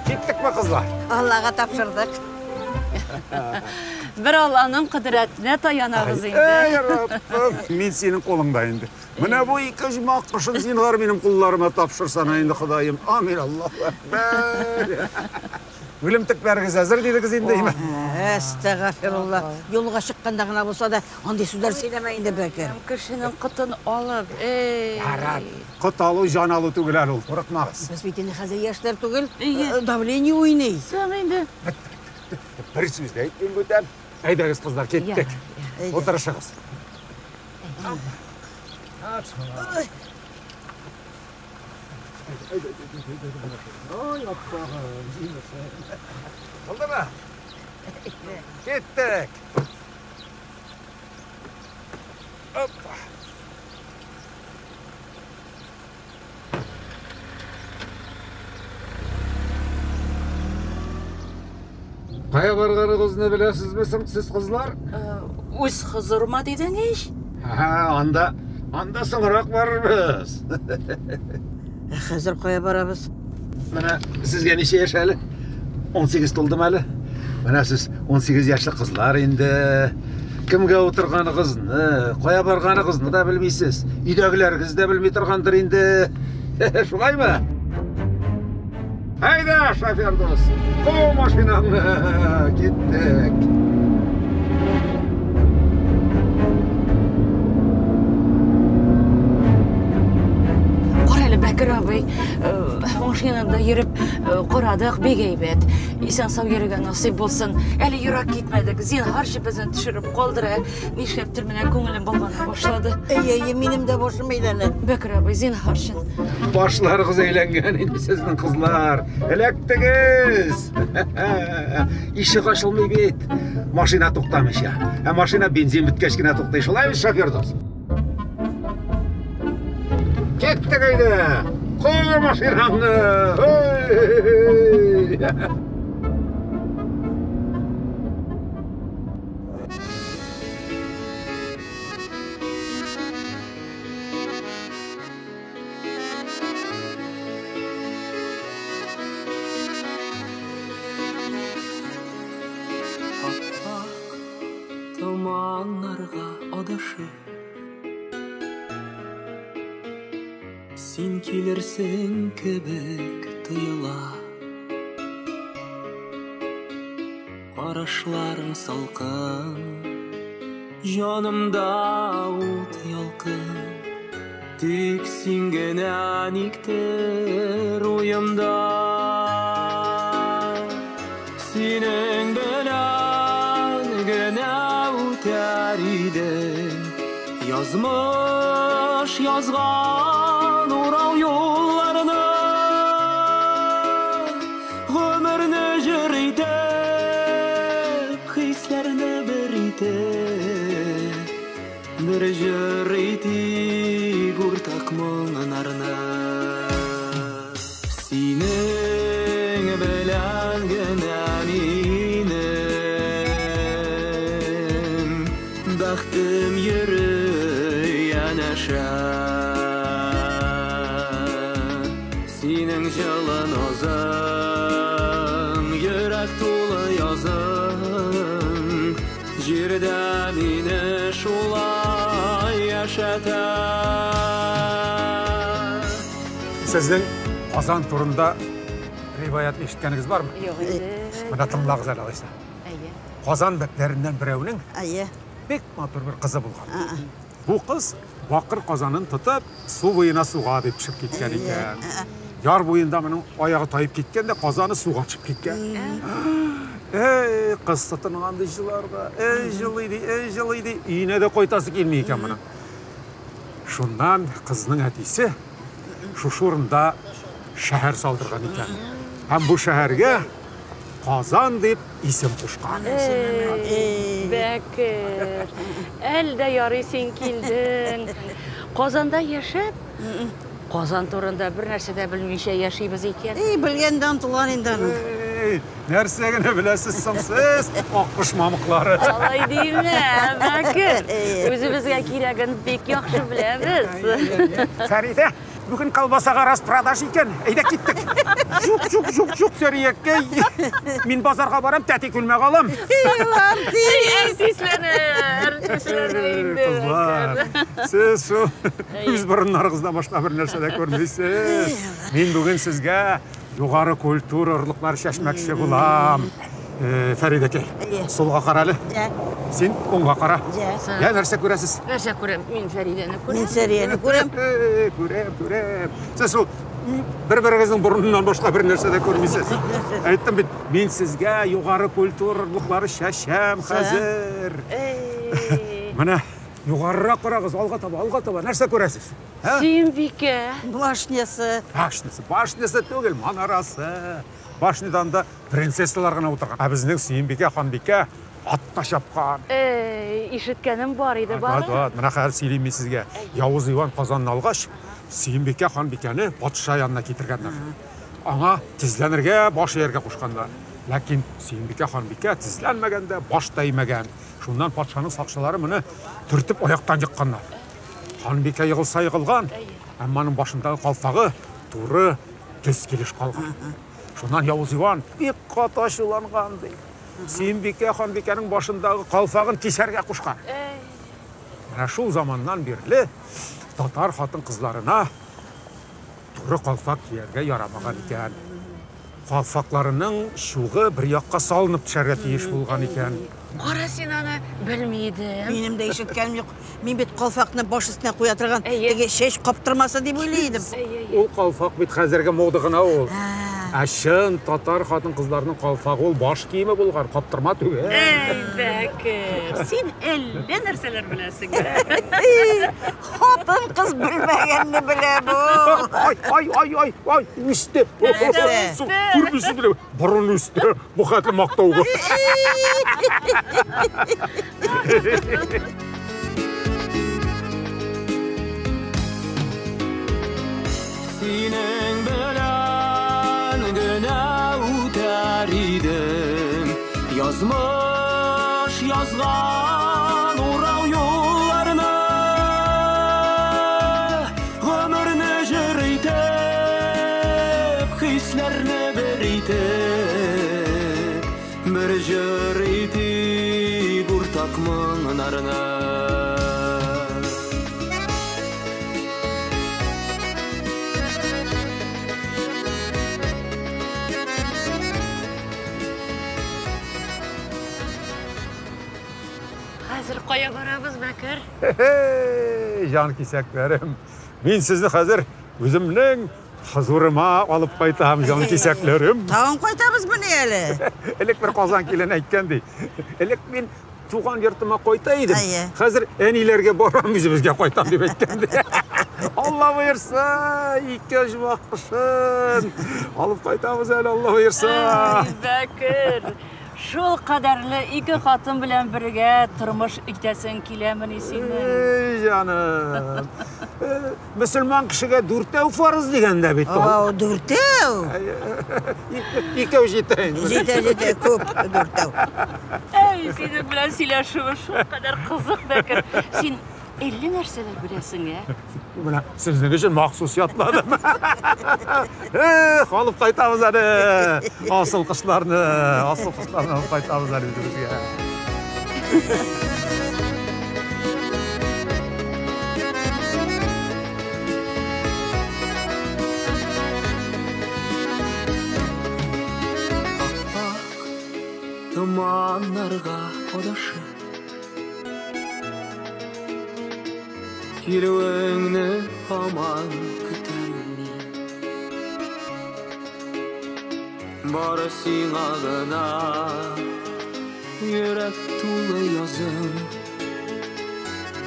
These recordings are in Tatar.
Киттекме, кызлар? Аллага тапшырдык. Бер Алланың кодрәтенә таянабыз инде. Әй, Раббым, мин синең кулыңда инде. Менә бу ике оҗмах кошын зинһар минем кулларыма тапшырсана инде, Ходаем. Амин, Аллаһу әкбәр. Үлемтекләрегез әзер дидегез инде, име? Әстәгафирулла. Юлга чыкканда гына булса да, андый сүзләр сөйләмә инде, Бәкер. Кешенең котын алып, эй. Ярар. Кот алу, җан алу түгел әле ул, курыкмагыз. Без бит инде хәзер яшьләр түгел, Әйе. давление уйный. Соң инде. Бер сүз дә әйтмим бүтән. Әйдәгез, кызлар, киттек. Әйдә. Утырышыгыз. Ай, аппагым, җимешем. Булдымы? Киттек. Опа. Кая барганыгызны беләсезме соң сез, кызлар? Үз хозурыма дидең ич. Һә, анда, анда соңрак барырбыз. Ә хәзер кая барабыз? Менә сезгә ничә яшь әле? 18 тулдымы әле? Менә сез 18 яшьлек кызлар инде. Кемгә утырганыгызны, кая барганыгызны да белмисез. Өйдәгеләрегез дә белми торгандыр инде. Шулаймы? Әйдә, шофер дус, ку машинаңны, киттек. Кара әле, Бәкер абый, машинада йөреп карадык, бик әйбәт. Исән-сау йөрергә насыйп булсын. Әле ерак китмәдек. Зинһарчы безне төшереп калдыр. Ә. Нишләптер менә күңелем болгана башлады. Әй, әй, минем дә башым әйләнә. Бәкер абый, зинһарчын. Башларыгыз әйләнгән инде сезнең, кызлар. Эләктегез. Ишек ачылмый бит. Машина туктамыйча. Ә машина бензин беткәч кенә туктый. Шулай бит, шофер дус? Киттек әйдә. Ку машинаңны. Эй! Ап-ак томаннарга адашып, Син килерсең кебек тоела. Карашларың салкын, җанымда ут ялкын. Тик син генә никтер уемда. Синең белән генә үтәр идем язмыш язган урау юлларны. Гомерне җыр итеп, хисләрне бер итеп, бер җыр итик уртак моңнарны. Синең белән генә минем бәхтем йөри янәшә. Синең җылы назың, йөрәк тулы язың, җирдә мине шулай яшәтә. Сезнең Казан турында риваять ишеткәнегез бармы? Юк инде. Менә тыңлагыз әле алайса. Әйе. Казан бәкләреннән берәүнең Әйе. бик матур бер кызы булган. Бу кыз бакыр казанын тотып, су буена суга дип төшеп киткән икән. Яр буенда моның аягы таеп киткән дә казаны суга төшеп киткән. Эй, кыз тотынган ди җыларга. Эй, җылый ди, эй, җылый ди. Өенә дә кайтасы килми икән моның. Шуннан кызның әтисе шушы урында шәһәр салдырган икән. Һәм бу шәһәргә Казан дип исем кушкан. Эй, Бәкер, әле дә ярый син килдең. Казанда яшәп, Казан турында бер нәрсә дә белмичә яшибез икән. Эй, белгәндә онытылган инде аның. Эй, нәрсә генә беләсез соң сез, аккош мамыклары. Алай димә, Бәкер. Үзебезгә кирәген бик яхшы беләбез. Фәридә, бүген колбасага распродаж икән. Әйдә киттек. Юк, юк, юк, юк, Сәриякәй. Мин базарга барам, тәти күлмәк алам. Әртисләнә, әртисләнә инде. Кызлар, сез шул үз борыннарыгыздан башка бер нәрсә дә күрмисез. Мин бүген сезгә югары культура орлыклары чәчмәкче булам. Фәридәкәй, сулга кара әле. Син уңга кара. Я нәрсә күрәсез? Нәрсә күрәм? Мин Фәридәне күрәм. Мин Сәрияне күрәм. Күрәм, күрәм. Сез шул бер-берегезнең борыныннан башка бер нәрсә дә күрмисез. Әйттем бит, мин сезгә югары культура орлыклары чәчәм хәзер. Менә югарырак карагыз, алга таба, алга таба. Нәрсә күрәсез? Сөембикә. Башнясы. Башнясы, башнясы түгел, манарасы. Башнядан да принцессалар гына утырган. Ә безнең Сөембикә ханбикә атта чапкан. Ишеткәнем бар иде, бар. Бар, менә хәзер сөйлим мин сезгә. Явыз Иван Казанны алгач, Сөембикә ханбикәне патша янына китергәннәр. Аңа тезләнергә, баш ияргә кушканнар. Ләкин Сөембикә ханбикә тезләнмәгән дә, баш та имәгән. Шуннан патшаның сакчылары моны төртеп аяктан екканнар. Ханбикә егылса егылган, әмма аның башындагы калфагы туры төз килеш калган. Шуннан Явыз Иван бик каты ачуланган, ди. Сөембикә ханбикәнең башындагы калфагын кисәргә кушкан. Менә шул заманнан бирле татар хатын-кызларына туры калфак кияргә ярамаган икән. Калфакларының чугы бер якка салынып төшәргә тиеш булган икән. Кара син аны, белми идем. Минем дә ишеткәнем юк. Мин бит калфакны баш өстенә куя торган теге чәч каптырмасы дип уйлый идем. Ул калфак бит хәзерге мода гына ул. Ә чын татар хатын-кызларының калфагы ул баш киеме булган, каптырма түгел. Әй, Бәкер, син әллә нәрсәләр беләсең. Хатын-кыз белмәгәнне белә бу. Ай, ай, ай, ай, ай, үсте. Күрмисез белә, борын үсте. Бу хәтле мактауга. Синең белән генә үтәр идем язмыш язган урау юлларны, гомерне җыр итеп, хисләрне бер итеп, бер җыр итеп уртак моңнарны. Хәзер кая барабыз, Бәкер? Җан кисәкләрем, мин сезне хәзер үземнең хозурыма алып кайтам, җан кисәкләрем. Тагын кайтабыз мени әле? Элек бер Казан килен әйткән ди. Элек мин туган йортыма кайта идем. Хәзер әниләргә барам, үзебезгә кайтам дип әйткән ди. Алла боерса, ике оҗмах кышын алып кайтабыз әле, Алла боерса. Бәкер, шул кадәрле ике хатын белән бергә тормыш итәсең киләмени синең? Эй, җаным. Мөселман кешегә дүртәү фарыз дигәндә бит ул. Ау, дүртәү? Икәү җитә инде. Җитә, җитә, күп дүртәү. Әй, синең белән сөйләшүе шул кадәр кызык, Бәкер. Син әллә нәрсәләр беләсең, ә? Менә сезнең өчен махсус ятладым. Эх, алып кайтабыз әле. Асыл кошларны, асыл кошларны алып кайтабыз әле үзебезгә. Ак томаннарга адашып килүеңне һаман көтәм мин. Бары сиңа гына йөрәк тулы язым.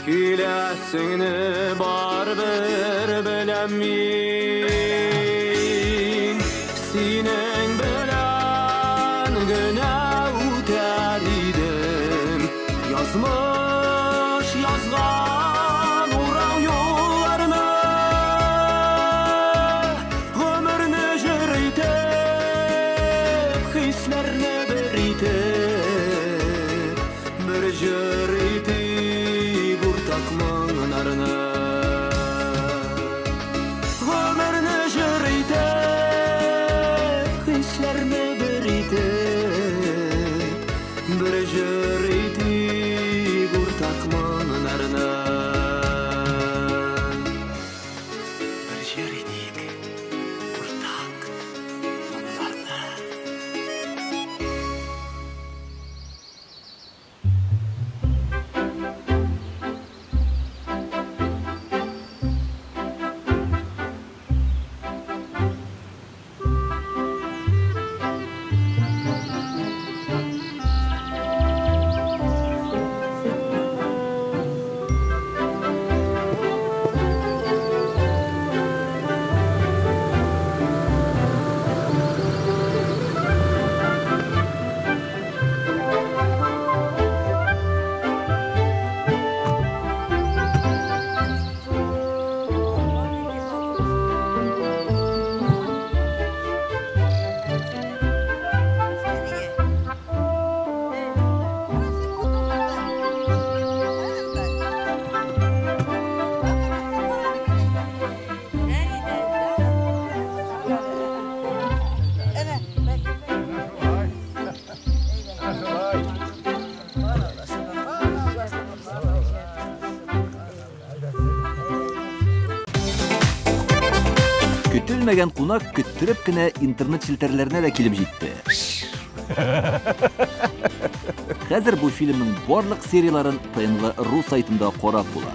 Киләсеңне барыбер беләм мин. Синең белән генә үтәр идем язмыш язган урау юлларны, гомерне җыр итеп, хисләрне бер итеп, бер җыр итеп уртак моңнарны. Гомерне җыр итеп, Көтелмәгән кунак көттереп кенә интернет челтәрләренә дә килеп җитте. Хәзер бу фильмның барлык серияләрен ТНВ.ру сайтында карап була.